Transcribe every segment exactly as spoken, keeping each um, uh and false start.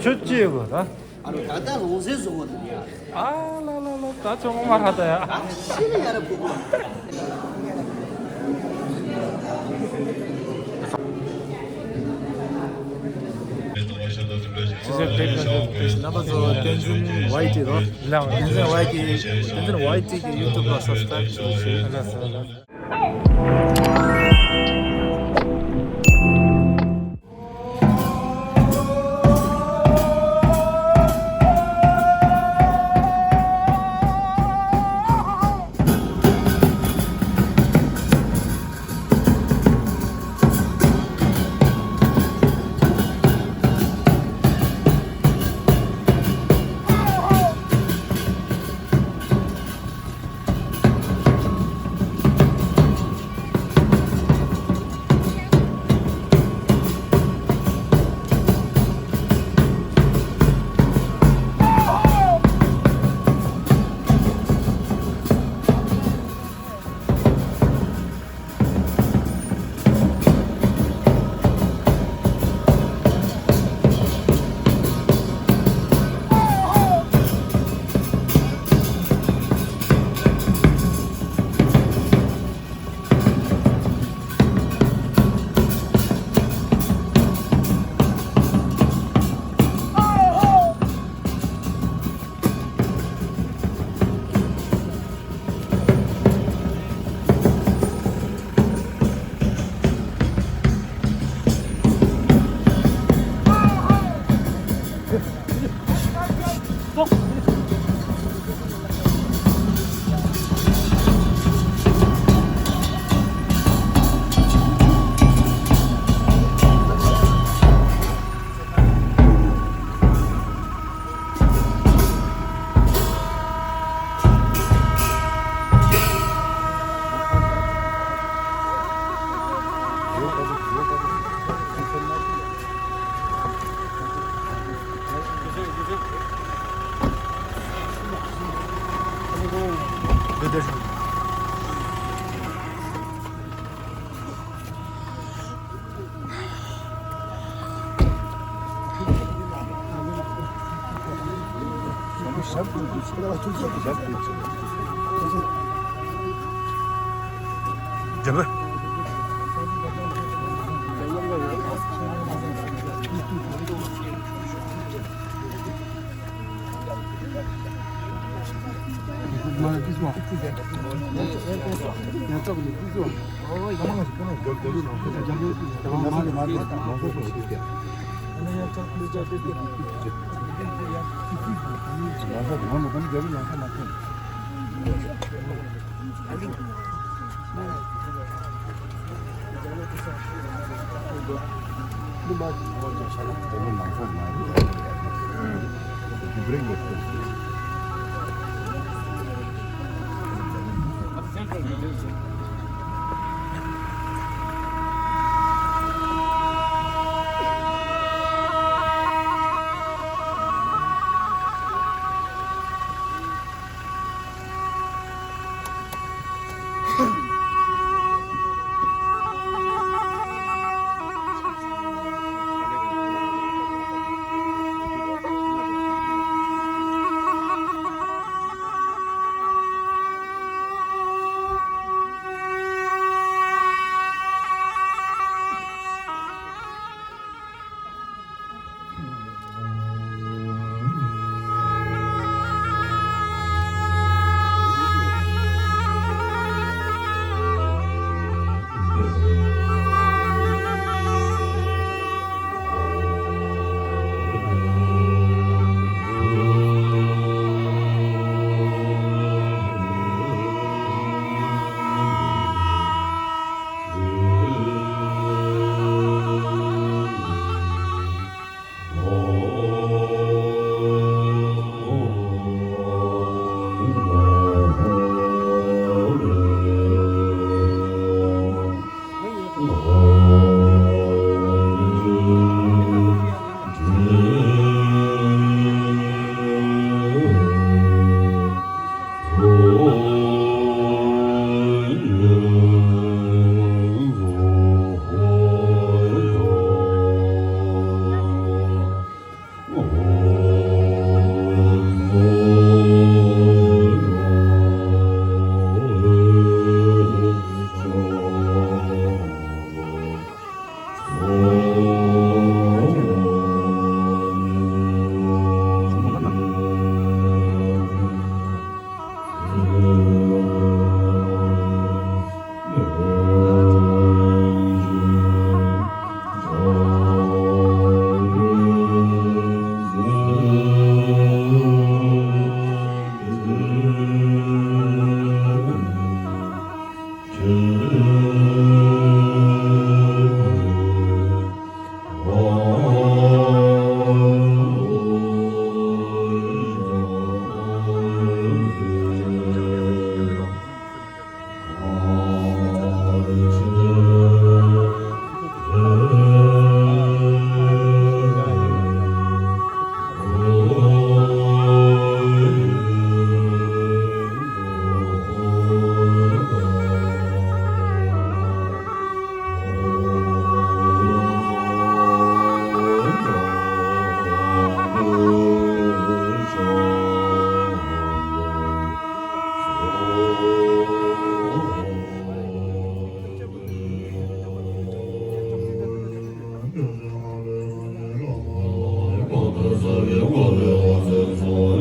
ཁྱོད་ཅི་ཡོད་གོ་ད། ཨ་ལ་ལ་ལ་ད་ཅོང་མ་ར་ད་ཡ། རྣམ་པ་ཚོ་བསྟན་འཛིན་ཝའི་ཊི་རོ། བསྟན་འཛིན་ཝའི་ཊི། བསྟན་འཛིན་ཝའི་ཊི་གི་ཡུ་ཊུབ་ལ་སབ་སི་ཀྲའིབ་ཞུ་ཞུ།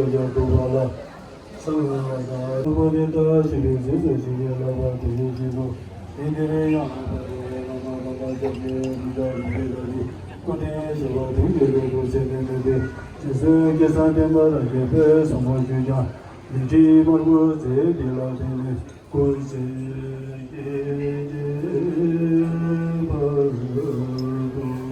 ཕྱག་རྒྱ་ཐུབ་པ་ལ། སངས་རྒྱས་པ་དང་ཐུབ་པ་དེ་ལྟར་ཞིག་པའི་གཟེངས་སུ་ཞིག་པའི་ལག་པ་དེ་ཉིད་ཀྱི་སྐུ། དེ་འདིར་ཡང་ལག་པ་དེ་ལ་མ་མ་མ་ཞབས་ཀྱི་རུ་ཅག་རུ་ཅག་རུ་ཅག་སྐུ་ལྡན་ཞབས་པ་དུང་གི་རུ་ཅག་ཚེ་ལྡན་ལྡན་པའི་རྗེས་སུ་སྐལ་བཟང་བསྟན་པ་ལ་དགྱེས་པའི་བཟང་པོ་ཞུས་ཀྱང་། ལས་ཁྲིམས་དམར་པོ་མཛད་དེ་ལ་བརྟེན་ནས་སྐུ་ཚེ་སྐྱེལ་བར་འདོད།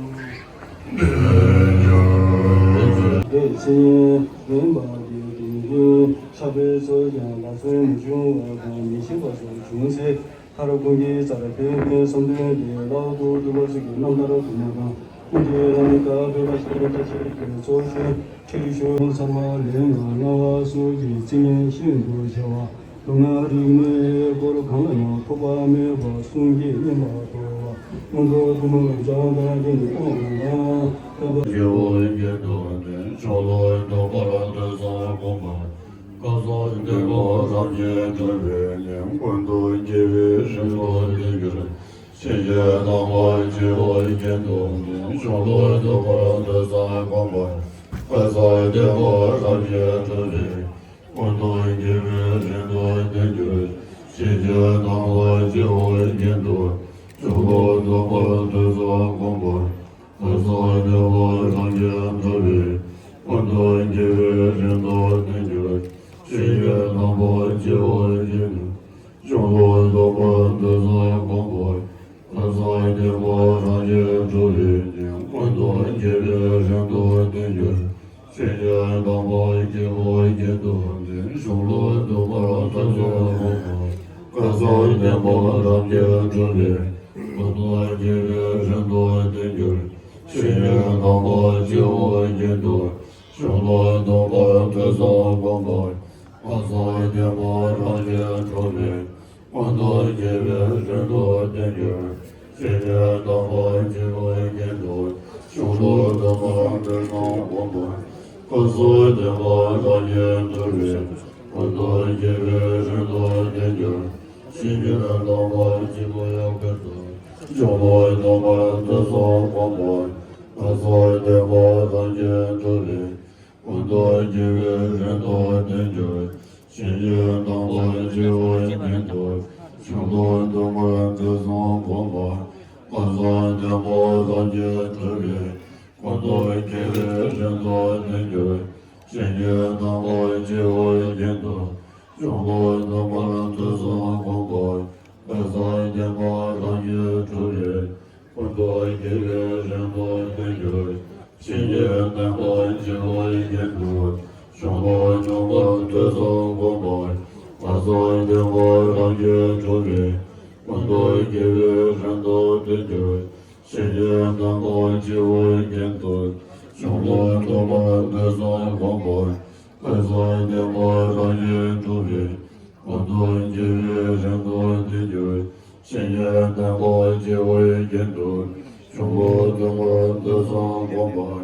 དེ་ཕྱིར་མེན་པ་དེ་དེ་ཉིད་ཕྱག་དཔེ་སོགས་ཀྱང་ལག་སོན་མི་འབྱུང་བ་དང་མི་ཤེས་པ་སོགས་བྱུང་ཚེ། མཐར་ཀུན་གྱི་རྩར་ཕན་པའི་བསམ་དོན་དེ་ལག་ཏུ་གྲུབ་པ་ཚིག་གི་རྣམ་ཐར་དུ་མ་དང་། ཀུན་གྱི་རང་ཉིད་དག་པའི་བཀའ་ཤེས་པའི་བཀྲ་ཤིས་ཀྱི་ཚོགས་ཆེན་ཁྲིད་ཞུ་ཚང་མ་ལས་ངག་རྣ་བ་སོགས་ཀྱི་ཚིག་ངན་ཤིན་ཏུ་ཆེ་བ། མདོ་སྔགས་རིག་གནས་སྐོར་གང་ལ་ཡང་ཐོགས་པ་མེད་པ་གསུང་སྐད་སྙན་པ་དོར་བ། སྐུ་མདོག་དམར་པོ་ལྗང་གུ་དང་ལྡན་པའི་དབང་པོ་དང་། སྐྱེ་བོ་ཡོན་ཏན་དང་ལྡན་ཤོ་ལོ་ཀ་ཏོ་པ་ར་ཏོ་སོགས་བསྒོམ་པ། སྐལ་བཟང་ལྡན་པ་རང་གི་གྲུབ་པའི་གནས། ཀུན་ཏུ་རྒྱལ་བའི་རིགས་སུ་བསྟན་གྱུར། ཕྱིན་ཆད་དམ་པ་སྤྱི་བོའི་རྒྱན་དུ་ལྡན་ཤོ་ལོ་ཀ་ཏོ་པ་ར་ཏོ་སོགས་བསྒོམ་པ། སྐལ་བཟང་ལྡན་པ་རང་གི་གྲུབ་པའི། ཀུན་ཏུ་རྒྱལ་བའི་རིགས་སུ་བསྟན་གྱུར། ཕྱིན་ཆད་དམ་པ་སྤྱི་བོའི་རྒྱན་དུ་ཤོ་ལོ་ཀ་ཏོ་པ་ར་ཏོ་སོགས་བསྒོམ་པ། སྐལ་བཟང་ལྡན་པ་རང་གི་གྲུབ་པའི། ཀུན་ཏུ་རྒྱལ་བའི་རིགས་སུ་བསྟན་གྱུར། ཕྱིན་ཆད་དམ་པ་སྤྱི་བོའི་རྒྱན་དུ་ཤོ་ལོ་ཀ་ཏོ་པ་ར་ཏོ་སོགས་བསྒོམ་པ། སྐལ་བཟང་ལྡན་པ་རང་གི་གྲུབ་པའི་རྒྱན། ཀུན་ཏུ་རྒྱལ་བའི་རིགས་སུ་བསྟན་གྱུར། ཕྱིན་ཆད་དམ་པ་སྤྱི་བོའི་རྒྱན་དུ་ལྡན་ཤོ་ལོ་ཀ་ཏོ་པ་ར་ཏོ་སོགས་བསྒོམ་པ། སྐལ་བཟང་ལྡན་པ་རང་གི་གྲུབ་པའི། ཀུན་ཏུ་རྒྱལ་བའི་རིགས་སུ་བསྟན་གྱུར། ཕྱིན་ཆད་དམ་པ་སྤྱི་བོའི་རྒྱན་དུ་ཤོ་ལོ་ཀ་ཏོ་པ་ར་ཏོ་སོགས་བསྒོམ་པ། སྐལ་བཟང་ལྡན་པ་རང་གི་གྲུབ་པའི། ཀུན་ཏུ་རྒྱལ་བའི་རིགས་སུ་བསྟན་གྱུར། ཕྱིན་ཆད་དམ་པ་སྤྱི་བོའི་རྒྱན་དུ་ཤོ་ལོ་ཀ་ཏོ་པ་ར་ཏོ་སོགས་བསྒོམ་པ། སྐལ་བཟང་ལྡན་པ་རང་གི་གྲུབ་པའི། ཀུན་ཏུ་རྒྱལ་བའི་རིགས་སུ་བསྟན་གྱུར། ཕྱིན་ཆད་དམ་པ་སྤྱི་བོའི་རྒྱན་དུ་ཤོ་ལོ་ཀ་ཏོ་པ་ར་ཏོ་སོགས་བསྒོམ་པ། སྐལ་བཟང་ལྡན་པ་རང་གི་གྲུབ་པའི། ཀུན་ཏུ་རྒྱལ་བའི་རིགས་སུ་བསྟན་གྱུར། ཕྱིན་ཆད་དམ་པ་སྤྱི་བོའི་རྒྱན་དུ་ཤོ་ལོ་ཀ་ཏོ་པ་ར་ཏོ་སོགས་བསྒོམ་པ། སྐལ་བཟང་ལྡན་པ་རང་གི་གྲུབ་པའི། ཀུན་ཏུ་རྒྱལ་བའི་རིགས་སུ་བསྟན་གྱུར། ཕྱིན་ཆད་དམ་པ་སྤྱི་བོའི་རྒྱན་དུ་ཤོ་ལོ་ཀ་ཏོ་པ་ར་ཏོ་སོགས་བསྒོམ་པ། སྐལ་བཟང་ལྡན་པ་རང་གི་གྲུབ་པའི། ཀུན་ཏུ་རྒྱལ་བའི་རིགས་སུ་བསྟན་གྱུར། ཕྱིན་ཆད་དམ་པ་སྤྱི་བོའི་རྒྱན་དུ་ཤོ་ལོ་ཀ་ཏོ་པ་ར་ཏོ་སོགས་བསྒོམ་པ། སྐལ་བཟང་ལྡན་པ་རང་གི་གྲུབ་པའི། ཀུན་ཏུ་རྒྱལ་བའི་རིགས་སུ་བསྟན་གྱུར། ཕྱིན་ཆད་དམ་པ་སྤྱི་བོའི་རྒྱན་དུ་ཤོ་ལོ་ཀ་ཏོ་པ་ར་ཏོ་སོགས་བསྒོམ་པ། སྐལ་བཟང་ལྡན་པ་རང་གི་གྲུབ་པའི། ཀུན་ཏུ་རྒྱལ་བའི་རིགས་སུ་བསྟན་གྱུར། ཕྱིན་ཆད་དམ་པ་སྤྱི་བོའི་རྒྱན་དུ་ཤོ་ལོ་ཀ་ཏོ་པ་ར་ཏོ་སོགས་བསྒོམ་པ། སྐལ་བཟང་ལྡན་པ་རང་གི་གྲུབ་པའི། ཀུན་ཏུ་རྒྱལ་བའི་རིགས་སུ་བསྟན་གྱུར། ཕྱིན་ཆད་དམ་པ་སྤྱི་བོའི་རྒྱན་དུ་ཤོ་ལོ་ཀ་ཏོ་པ་ར་ཏོ་སོགས་བསྒོམ་པ།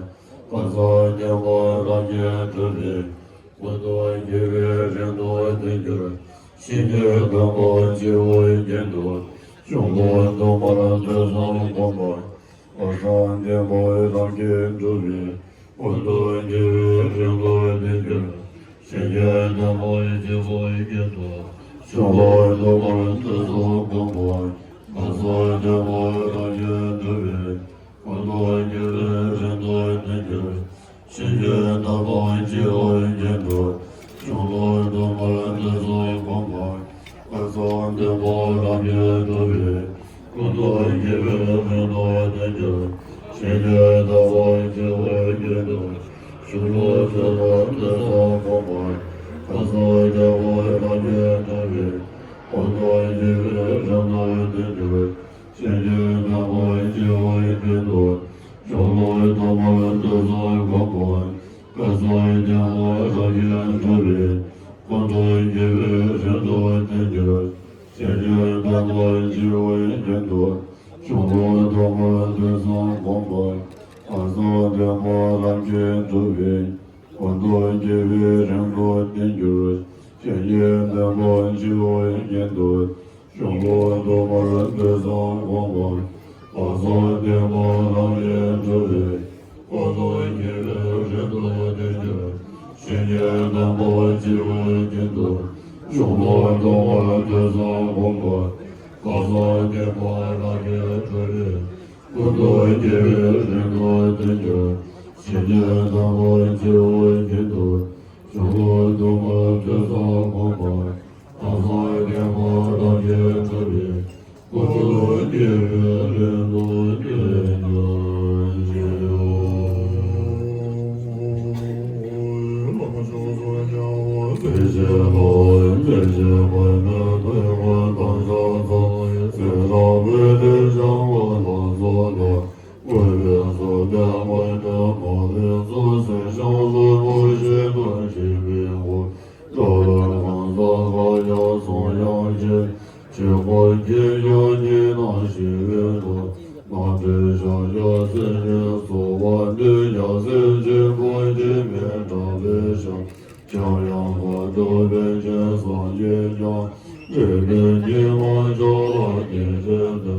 སྐལ་བཟང་ལྡན་པ་རང་གི་གྲུབ་པའི། ཀུན་ཏུ་རྒྱལ་བའི་རིགས་སུ་བསྟན་གྱུར། ཕྱིན་ཆད་དམ་པ་སྤྱི་བོའི་རྒྱན་དུ་ཤོ་ལོ་ཀ་ཏོ་པ་ར་ཏོ་སོགས་བསྒོམ་པ། སྐལ་བཟང་ལྡན་པ་རང་གི་གྲུབ་པའི། ཀུན་ཏུ་རྒྱལ་བའི་རིགས་སུ་བསྟན་གྱུར། ཕྱིན་ཆད་དམ་པ་སྤྱི་བོའི་རྒྱན་དུ་ཤོ་ལོ་ཀ་ཏོ་པ་ར་ཏོ་སོགས་བསྒོམ་པ། སྐལ་བཟང་ལྡན་པ་རང་གི་གྲུབ་པའི། ཀུན་ཏུ་རྒྱལ་བའི་རིགས་སུ་བསྟན་གྱུར། ཕྱིན་ཆད་དམ་པ་སྤྱི་བོའི་རྒྱན་དུ་ཤོ་ལོ་ཀ་ཏོ་པ་ར་ཏོ་སོགས་བསྒོམ་པ། སྐལ་བཟང་ལྡན་པ་རང་གི་གྲུབ་པའི། ཀུན་ཏུ་རྒྱལ་བའི་རིགས་སུ་བསྟན་གྱུར། ཕྱིན་ཆད་དམ་པ་སྤྱི་བོའི་རྒྱན་དུ་ཤོ་ལོ་ཀ་ཏོ་པ་ར་ཏོ་སོགས་བསྒོམ་པ། སྐལ་བཟང་ལྡན་པ་རང་གི་གྲུབ་པའི། ཀུན་ཏུ་རྒྱལ་བའི་རིགས་སུ་བསྟན་གྱུར། ཕྱིན་ཆད་དམ་པ་སྤྱི་བོའི་རྒྱན་དུ་ཤོ་ལོ་ཀ་ཏོ་པ་ར་ཏོ་སོགས་བསྒོམ་པ། སྐལ་བཟང་ལྡན་པ་རང་གི་གྲུབ་པའི། ཀུན་ཏུ་རྒྱལ་བའི་རིགས་སུ་བསྟན་གྱུར། ཕྱིན་ཆད་དམ་པ་སྤྱི་བོའི་རྒྱན་དུ་ཤོ་ལོ་ཀ་ཏོ་པ་ར་ཏོ་སོགས་བསྒོམ་པ། སྐལ་བཟང་ལྡན་པ་རང་གི་གྲུབ་པའི། ཀུན་ཏུ་རྒྱལ་བའི་རིགས་སུ་བསྟན་གྱུར། ཕྱིན་ཆད་དམ་པ་སྤྱི་བོའི་རྒྱན་དུ་ཤོ་ལོ་ཀ་ཏོ་པ་ར་ཏོ་སོགས་བསྒོམ་པ། སྐལ་བཟང་ལྡན་པ་རང་གི་གྲུབ་པའི། ཀུན་ཏུ་རྒྱལ་བའི་རིགས་སུ་བསྟན་གྱུར། ཕྱིན་ཆད་དམ་པ་སྤྱི་བོའི་རྒྱན་དུ་ཤོ་ལོ་ཀ་ཏོ་པ་ར་ཏོ་སོགས་བསྒོམ་པ། སྐལ་བཟང་ལྡན་པ་རང་གི་གྲུབ་པའི། ཀུན་ཏུ་རྒྱལ་བའི་རིགས་སུ་བསྟན་གྱུར། ཅེས་ཡོད། བླ་མ་མཆོག་གསུམ་ཡང་དག་པར་བརྩེ་བ་བརྩེ་བ་ནི་ཐོས་པ་དང་ཕྱག་འཚལ་བའི་ཚེ་རབས་པའི་དེ་བྱང་བ་ལ་སོགས་པ། དངོས་པོའི་བཟོ་ལས་དངོས་གྲུབ་མ་ལུས་སུ་ཟད་ཞིང་ལྷུན་པོ་ཞིག་ཏུ་སྐྱེས་པའི་འོག་འགྲོ་བའི་གང་ཟག་ལ་ཡང་གསུང་ཡང་བྱེད། ཆོས་འཁོར་གྱི་ཡོན་ཏན་དང་ཞི་བའི་སྒོ། རྣམ་འདྲེན་ཤཱཀྱ་སེང་གེ་གསོལ་བ་འདེབས། རྒྱལ་སྲས་ཆེན་པོ་འཆི་མེད་གྲགས་པའི་ཞབས། འཇམ་དབྱངས་དཀར་པོ་པཎ་ཆེན་སངས་རྒྱས་ཀྱང་། འདྲེན་པའི་ཉི་མ་མཆོག་ལ་བརྟེན་བྱས་ཏེ།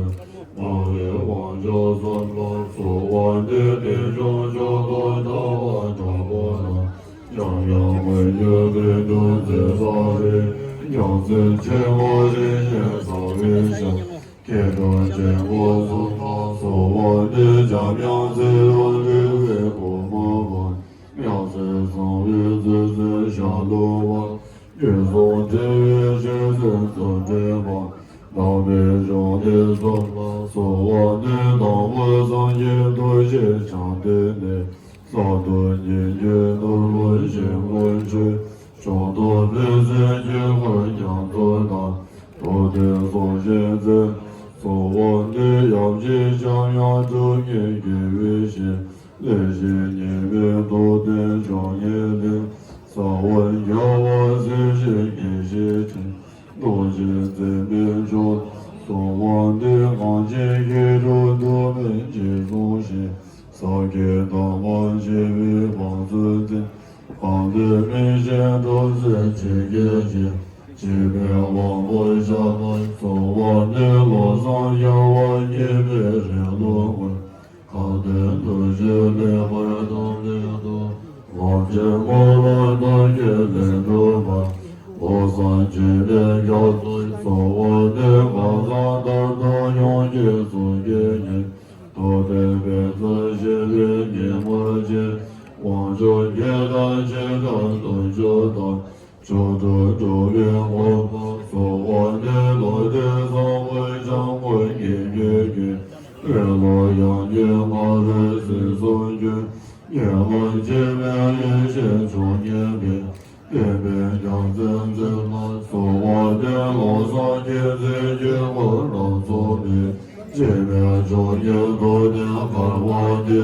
སྨྲ་བའི་དབང་ཕྱུག་གསུམ་ལ་གསོལ་བ་འདེབས། རྟེན་འབྱུང་མཆོག་ཏུ་ཐལ་བ་དྲག་པོ་དང་། འཇམ་དབྱངས་མི་བསྐྱོད་པའི་འབྱུང་རྩལ་ལ་རེག། རྒྱལ་སྲས་ཆེན་པོ་རིན་ཆེན་གསང་བའི་ཞབས། སྐྱེ་འགྲོ་ཆེན་པོ་གསུམ་ལ་གསོལ་བ་འདེབས། འཇམ་དབྱངས་ཚེ་རབས་སྒྲུབ་པའི་གོང་མ་པ། མྱང་སྲས་གསང་བའི་རྩེ་གསུམ་ཞབས་ལུང་པ། རྒྱུད་གསུམ་འགྲེལ་བའི་རྗེ་བཙུན་རྩོམ་འཕྲིན་པ། དམ་པའི་གཞུང་སྡེ་གསུམ་ལ་གསོལ་བ་འདེབས། དང་པོ་སངས་རྒྱས་རྡོ་རྗེ་འཆང་ཏེ་ནི། གསང་དུ་ཉིད་ཀྱི་ནོར་བུ་ཞིང་ཀུན་འཁྲུངས། བྱང་དུ་ཕན་མཛད་དཀྱིལ་འཁོར་རྒྱ་མཚོ་དང་། རྡོ་རྗེ་གསུང་ཆེན་རྩེ་གསོལ་བ་འདེབས། ཡབ་རྗེ་འཇམ་དབྱངས་ཐུགས་མཉེས་དགེ་བའི་བཤེས། ལེགས་བཤད་ཉི་མའི་རྡོར་གདན་འབྱུང་གནས་ལས། ས་བོན་རྒྱལ་བ་སྲས་བཅས་དགེ་བཤེས་ཁྲི། རྡོ་རྗེ་འཛིན་པའི་མཆོག་གསོལ་བ་འདེབས། གངས་ཅན་ཤིང་དྲུང་ཐུགས་སྨོན་རྗེས་བཟུང་ཞིང་། ཟབ་ཁྲིད་དམ་པ་འཆད་པའི་བང་མཛོད་འཛིན། གང་འདུལ་མན་ཆད་གྲོལ་སའི་ཆོས་སྐལ་ཆེན། འཆི་མེད་དབང་པོ་ཞབས་ལ་གསོལ་བ་འདེབས། བློ་བཟང་རྒྱལ་བ་མཉེས་པའི་རིང་ལུགས་དངོས། ཁ་ཏོན་ཐུགས་རྗེའི་ལེགས་པར་ཐོབ་པའི་ཐོག །ལམ་ཆེན་མོ་ལ་རྣམ་རྒྱལ་ལས་འགྲུབ་པ། ལམ་སྲོལ་འབྱེད་པའི་རྒྱ་མཚོ་གསོལ་བ་འདེབས། ཁམས་བཟང་དར་ཐོག་ཡོངས་ཀྱི་གཙུག་གི་རྒྱན། ཐུབ་བསྟན་ཕན་ཚུན་བཞེད་པའི་ཉིན་མོར་བཅས། དབང་ཕྱུག་བརྒྱད་དང་བྱེ་བྲག་དུང་ཕྱུར་དང་། ཆོ་འཕྲུལ་དྲུག་པའི་དངོས་པོ་གསོལ་བ་འདེབས། ལུས་རྟེན་བཟང་པོའི་འཆང་ཁུང་གི་རྒྱུད་ཀྱི། ལེ་ལོ་ཡང་རྒྱུད་སྔ་རོལ་སྲིད་གསུམ་རྒྱུན། ཉེ་བར་འཆི་མེད་ཡེ་ཤེས་མཆོག་བརྙེས་པའི། བསྟན་པའི་རྒྱལ་མཚན་འཛིན་ལ་གསོལ་བ་འདེབས། ལམ་བཟང་མཁྱེན་བརྩེའི་དཀྱིལ་འཁོར་རབ་རྫོགས་པའི། འཆི་མེད་མཆོག་གི་ཐུབ་བསྟན་དཀར་པོ་འདི།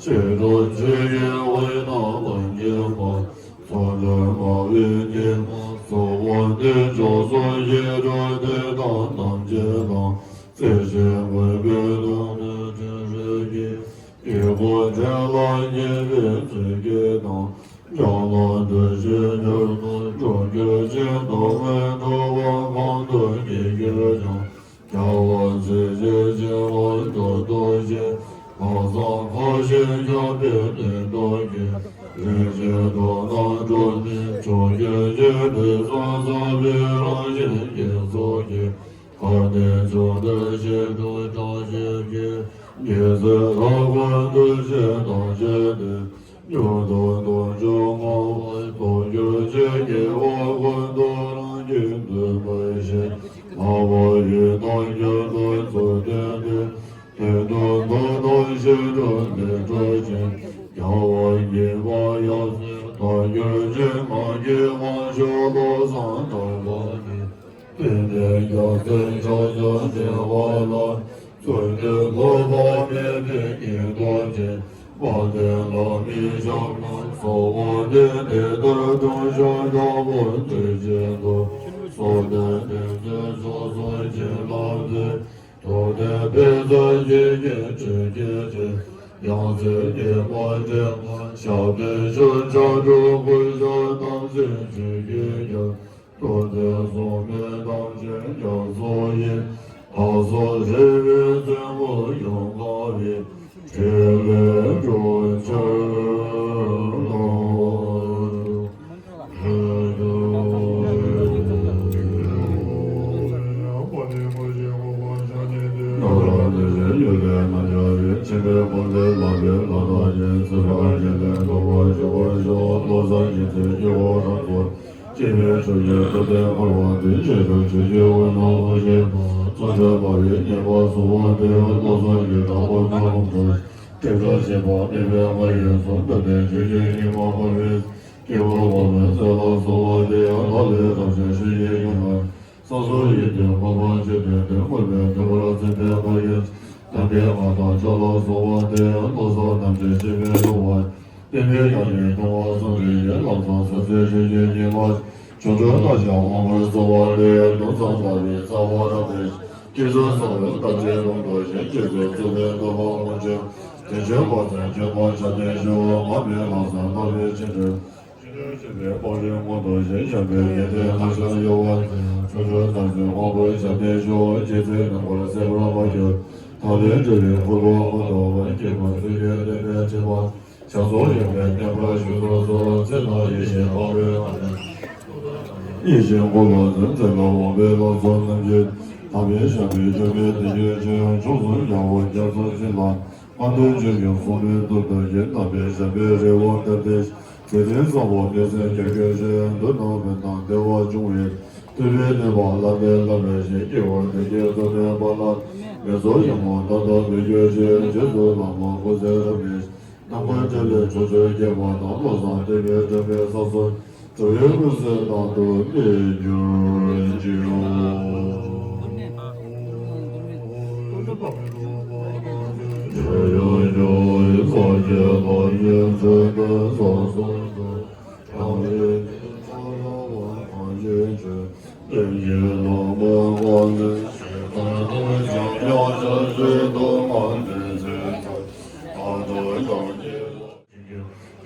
ཕྱི་དྲོ་ཆོས་ཀྱི་དབུས་ན་ལྷུན་གྱིས་འབར། ཚོགས་དྲུག་སྨྲ་བའི་སྙེ་མ་གསོལ་བ་འདེབས། མཆོག་གསུམ་ཞི་ཁྲོའི་བདེ་ཐང་རྣམ་འབྱེད་དང་། རྩེ་གཅིག་མགོན་པོའི་ཐུགས་སྨོན་སྤྲིན་རེ་བརྒྱུད། དཀྱིལ་འཁོར་ཕྲིན་ལས་མཉེས་པའི་ཚུལ་གྱིས་དང་། ཡང་ན་བདུད་ཀྱི་མྱུར་དུ་འགྲོ་གྱུར་ཅིག །སྟོབས་མེད་འགྲོ་བ་གང་དུ་སྐྱེ་གྱུར་ཀྱང་། རྒྱལ་བ་སྲས་བཅས་བྱེ་བ་དྲུག་ཏུ་གཤེགས། ཁམས་བཟང་ཁ་ཞེ་ཁྱབ་པའི་གནས་སྟོབས་ཀྱིས། རིན་ཆེན་འགྲོ་རྣམས་འགྲོ་ནས་འགྲོ་གྱུར་ཅིག །དུས་གསུམ་གསང་བའི་རང་བཞིན་དཀྱིལ་འཁོར་གྱི། མཁའ་སྟེང་ཕྱོགས་དུས་ཕྱི་དྲོ་གྲགས་ཆེན་གྱི། ཉི་ཟེར་རབ་དགུང་གདུལ་བྱའི་དྭངས་བཅས་ཏེ། མྱུར་དུ་སྟོབས་བཅུ་མངའ་བར་རྟོགས་གྱུར་ཅིག །དགེ་བ་ཀུན་ཏུ་རང་གི་དོན་མ་ཤེས། ལྷག་པར་ཡི་དམ་རྒྱུད་དུ་ཚུར་བསྟེན་ཏེ། དོན་དུ་མཐའ་དག་ཞི་ཁྲོའི་གནས་གྲོལ་ཅིང་། རྒྱལ་བ་དགྱེས་པ་ཡབ་སྲས་དར་གྱུར་ཅིག །ངང་གིས་དབང་ཕྱུག་བློ་བཟང་གྲགས་པ་ནི། བསྟན་པའི་རྒྱལ་མཚན་ཕྱག་རྒྱར་བསྟེན་པ་ལ། བརྩོན་འགྲུས་ལྷོད་པ་མེད་པའི་ཉེན་རྟོག་ཅན། དཔལ་ལྡན་བླ་མའི་ཞབས་ལ་གསོལ་བ་འདེབས། དེ་ལྟར་དུང་ཕྱུར་དྲག་པོ་ཐུགས་རྗེ་མཐུ། གསུམ་ལྡན་ཕན་ཚུན་མཆོག་གསུམ་བྱིན་རླབས་ལས། ཐུབ་བསྟན་ཕན་མཚོན་ཆོས་ཀྱི་སྤྲིན་གྱིས་བརྒྱན། ཡང་སྲིད་ཉི་མ་སྤྲིན་དཀར་ཞབས་པད་ཕྱུག །ཕྱག་དྲུག་སྐུ་ཕྱོགས་རྟག་འཛིན་ཆོས་ཀྱི་རྒྱལ། ཐུབ་བསྟན་སྲུང་མའི་དམ་ཅན་རྒྱ་མཚོ་ཡི། ལྷ་ཚོགས་རེ་བའི་བཙུན་མོ་ཡོངས་དགའ་བའི། ཕྲིན་ལས་འགྲུབ་ཕྱིར་ལོ། སྐྱེ་མེད་ཆོས་ཀྱི་ཐུབ་བསྟན་འཁོར་བ་འདི། ཆེ་ཆུང་ཆོས་ཀྱི་དབུས་ན་ལྷུན་གྱིས་འབར། བརྩོན་འགྲུས་སྨྲ་བའི་སྙན་པ་གསོལ་བ་འདེབས། བློ་བཟང་གི་བདག་པོ་ཀུན་ལ་འགོད། སྤྲིན་བྲལ་ཞིང་པ་མེད་པའི་མངའ་ཡི་ཚོགས། འདི་ནི་ཆོས་ཀྱི་སྙིགས་མ་འབར་བའི། སྐྱེ་བོ་འགོག་པའི་ཚོགས་ལ་གསོལ་བ་འདེབས། ལྷ་ལས་རབ་བྱུང་ཆོས་ཀྱི་ཡུམ་ལ། སངས་རྒྱས་ཀྱི་དོན་མངོན་པར་བྱེད་པའི་དོན། མངོན་པར་འདུལ་བར་མཛད་པའི་མཁའ་ཡི། དམ་པའི་མངའ་བདག་མཆོག་ལ་གསོལ་བ་འདེབས། བློ་བཟང་རྣམ་འདྲེན་འཆི་མེད་འགྲོ་བ། བསྟན་པའི་དབྱིངས་ནས་སྟོང་པ་སངས་རྒྱས་ཀྱི། ལམ་བཟང་སྲོལ་འཛིན་ཆོས་ཀྱི་ཉི་མ། ཆོ་འཕྲུལ་རྟགས་ཅན་དབང་པོའི་ཚོགས་པ་ལས། དུག་གསུམ་དག་པའི་རྩ་བ་རབ་སྦས་ཤིང་། སྐྱེ་ཚུལ་གསུམ་ལས་ཐམས་ཅད་རུང་དུ་ཞིང་། སྐྱེ་ཚུལ་རྩུབ་པའི་དུག་ལྔ་དབང་ཆེན། དེ་བཞིན་དཔག་བསམ་ཁྱོད་པ་ཞབས་བརྟན་ཞུ། ངང་པའི་ལམ་བཟང་རྟག་པའི་སྤྱན་འདྲེན། ཆོ་འཕྲུལ་ཆེན་པོའི་དཔའ་རིས་མངོན་དུ་བྱེད། ཞབས་པད་ངེས་གཏད་ཐང་ཤར་གཡོ་བ། ཆོ་འཕྲུལ་རྟགས་ཅན་དབང་པོའི་ཞབས་བརྟན་ཞུ། སྐྱེ་ཚུལ་རྣམ་པར་སེལ་བར་མ་གྱུར། ཐབས་ལས་སྒྲིབ་པའི་ཁུར་པོ་མངོན་དུ་བར། སྐྱེ་ཀུན་སྲིད་པའི་བདེ་བའི་ཁྲིད་པ། ཕྱག་རྫོགས་ཡོན་ཏན་བརྟན་པར་བཞུགས་སུ་གསོལ། ཚེ་དང་ཡེ་ཤེས་དཔའ་བོའི་ཨ་ནི། ཡེ་ཤེས་འཁོར་ལོ་འཛིན་མཛད་པ། དབང་པོའི་ལམ་ཚོགས་རྣམས་ཀྱི། དམ་པའི་ཞབས་པད་འགྱུར་མེད་བདེ་སྐྱིད་ཅན། མཆོག་གསུམ་རྒྱལ་བ་རྒྱ་མཚོ་ཆེན་དང་། ལྷ་འདྲེ་ཆོས་སྐྱོང་སྲུང་མའི་གདུང་དང་བཞིན། དམ་པའི་ཞབས་པད་རི་བོ་ལྟར་བརྟན་ཞིང་། དེ་ནི་ས་འོག་གནས་གསུམ་རྒྱ་ཁྱོན་ཅན། མདོར་ན་ཕན་དང་བདེ་བ་འབྱུང་བའི། ཐུབ་པའི་བསྟན་པ་བླ་མེད་བླ་མེད་ཅིང་། སྐྱེ་བར་དོན་གྱི་གཙོ་བསྟན་པ་ལ། མེ་ཏོག་ཡར་མོ་ཟླ་ལྟར་འབུལ་གྱུར་ཅིག་རྗེ་བཙུན་བླ་མ་སྐུ་ཚེ་རབ་བརྟན་ཞིང་། རྣམ་དཀར་འཕྲིན་ལས་ཕྱོགས་བཅུར་ཁྱབ་པ་དང་། བློ་བཟང་བསྟན་པའི་སྒྲོན་མེ་ས་གསུམ། གྲགས་པའི་ཀུན་གསལ་དང་དུ་གནས་གྱུར་ཅིག་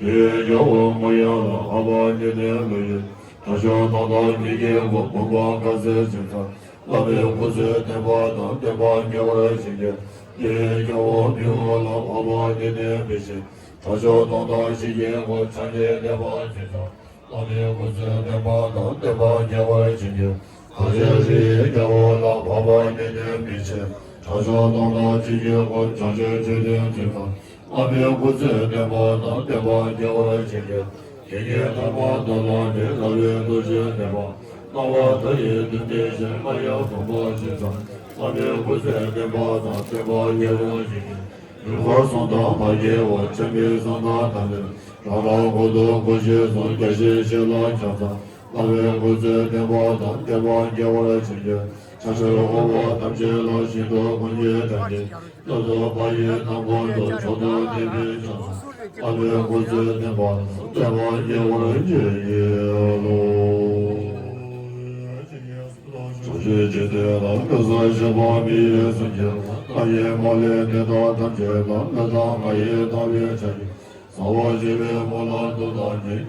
དེ་རྒྱལ་བ་མོ་ཡང་ལ་ཨ་བ་ནི་ནི་ལུ་ཡི། དྲག་ཤུལ་སྟོང་དང་ཉིས་བརྒྱའི་འགོ། བུམ་པ་དཀར་གསལ་བྱེ་ཐང་། བླ་མའི་སྐུ་ཚེ་བརྟན་པ་དང་། བསྟན་པ་རྒྱས་པར་བྱིན་གྱིས། དེ་རྒྱལ་བ་མི་བོ་ལ་ཨ་བ་ནི་ནི་མི་ཤིགས། དྲག་ཤུལ་སྟོང་དང་བཞི་བརྒྱའི་འགོ། ཕྱག་ནི་ལེགས་པར་བྱེ་ཐང་། བླ་མའི་སྐུ་ཚེ་བརྟན་པ་དང་། བསྟན་པ་རྒྱས་པར་བྱིན་གྱིས། གངས་ཅན་རིའི་རྒྱལ་པོ་ལ་ཨ་བ་ནི་ནི་མི་ཤིགས། དྲག་ཤུལ་སྟོང་དང་བཅུ་བརྒྱའི་འགོ། བྱང་ཆུབ་མཆོད་རྟེན་བྱེ་ཐང་། བླ་མའི་སྐུ་ཚེ་བརྟན་པ་དང་། བསྟན་པ་རྒྱས་པར་བྱིན་གྱིས། དེ་ཉིད་ཐོག་མ་དུ་མ་ནས། ར་བའི་རྡོ་རྗེ་ལེགས་པར། སྣང་བ་མཐའ་ཡས་མདུན་བསྟན་ཞིང་། རྔ་ཡབ་བུམ་པ་བཞི་ཚང་། བླ་མའི་སྐུ་ཚེ་བརྟན་པ་དང་། བསྟན་པ་རྒྱས་པར་བྱིན་གྱིས། ཡུལ་འཁོར་གསུམ་དང་བར་གྱི་འོག་ཆེན་པོའི་གསང་བདག་དང་ལྡན། རང་རང་འཁོར་དུ་སྒོ་བཞི་གསུམ། རྒྱ་ཆེན་ཞིང་ལ་ཁྱབ་ཚང་། བླ་མའི་སྐུ་ཚེ་བརྟན་པ་དང་། བསྟན་པ་རྒྱས་པར་བྱིན་གྱིས། ཕྱག་འཚལ་འཁོར་བ་ཐམས་ཅད་ལ། ཤིན་ཏུ་དཀོན་གྱི་དགྲ་ནི། རྣམ་རྟོག་པ་ཡི་ནང་ཁོག་ཏུ། མཆོག་ཏུ་གནས་པའི་ཕྱག་འཚལ། བླ་མའི་སྐུ་ཚེ་བརྟན་པ་དང་། བསྟན་པ་རྒྱས་པར་བྱིན་གྱིས་རློབས། ཕྱོགས་བཅུའི་འཇིག་རྟེན་ན། སྐུ་གསུང་ཐུགས་པ་མི་ཡི་གསུང་གིས། ང་ཡི་མ་ལུས་ནད་དང་ཐམས་ཅད་དང་། ནད་དང་ང་ཡི་ཐམས་ཅད་ཀྱང་། ཟ་བར་བྱེད་པའི་མོ་ལ་དུག་དང་ནི། རྐྱང་པ་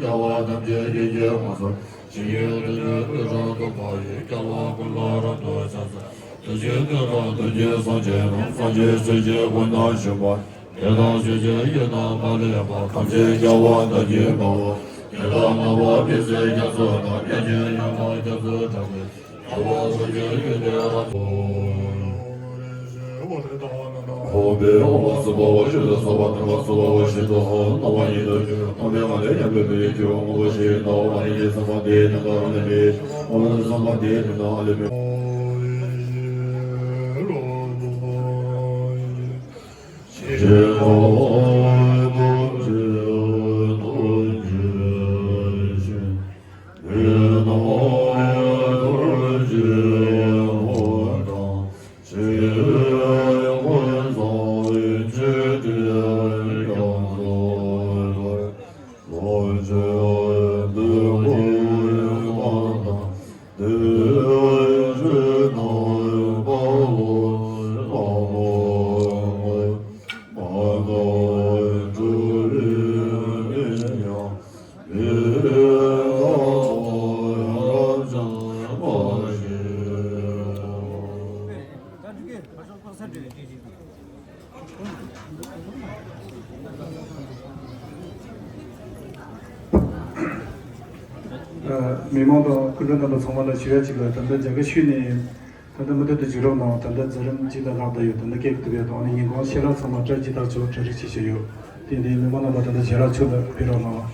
ཐམས་ཅད་ཀྱི་སྐྱེ་བ་སོགས། ཇི་སྙེད་དུ་ཡོད་དུད་འགྲོ་གདུག་པ་ཡི། རྐྱང་པ་ཀུན་ལ་རབ་ཏུ་ཕྱག་འཚལ། དུག་ཅན་ཀུན་ལ་དུག་གིས་སངས་རྒྱས་དང་། སངས་རྒྱས་སྲས་ཀྱི་སྐུ་རྣམས་བཞུགས་པ། དེ་དག་ཆོས་ཀྱི་དབྱིངས་རྣམས་མ་ལུས་པ། ཐམས་ཅད་རྐྱང་བ་བདག་གིས་སྤང་བ། ཡི་དྭགས་ནག་པོ་མི་བཟད་རྒྱ་མཚོ་དང་། གཡོ་སྒྱུ་ཡོན་མོངས་རྒྱ་མཚོའི་གྲགས་པས། རྒྱལ་བ་སངས་རྒྱས་ཀྱི་གདུལ་བྱ། ཧོ། དཔལ་ཨོ་ལ་སུ་བ་བ་ཤི་ལ་སོགས་པ་དང་། སུ་བ་བ་ཤི་ཏོ་ཧོ། སྣང་བ་ཉིད་དུ་གྱུར། སྟོང་པའི་ངང་ལས་མཉམ་པའི་མི་ཡི་ཁྱེའུ་སྔོན་པོ་ཞིག་ཏོ། ཨ་ནི་ཡི་བསམ་པ་དེ་ནི་ད་ཨ་ལེ་མི། ཨོ་ལ་བསམ་པ་དེ་ནི་ད་ཨ་ལེ་མི། མི་མང་དང་སྐུ་མགྲོན་རྣམ་པ་ཚང་མ་ལ་ཞུ་ཡ་གཅིག་ལ། ད་ལྟ་རྒྱ་གར་ཤུལ་ནས་ད་ལྟ་མུ་མཐུད་དུ་བཞུགས་རོགས་གནང་། ད་ལྟ་མཛད་རིམ་གཅིག་ལ་ལྷག་བསྡད་ཡོད། ད་ལྟ་སྐད་ཀྱི་དུ་བས་དང་ནི་ཉིན་གུང་ཞལ་ལག་ཚང་མ་སྤྲད་ཅི་ཐག་ཆོད་གྲ་སྒྲིག་བྱེད་བཞིན་ཡོད། དེ་འདི་མི་མང་རྣམ་པ་ད་ལྟ་ཞལ་ལག་མཆོད་ལ་ཕེབས་རོགས་གནང་།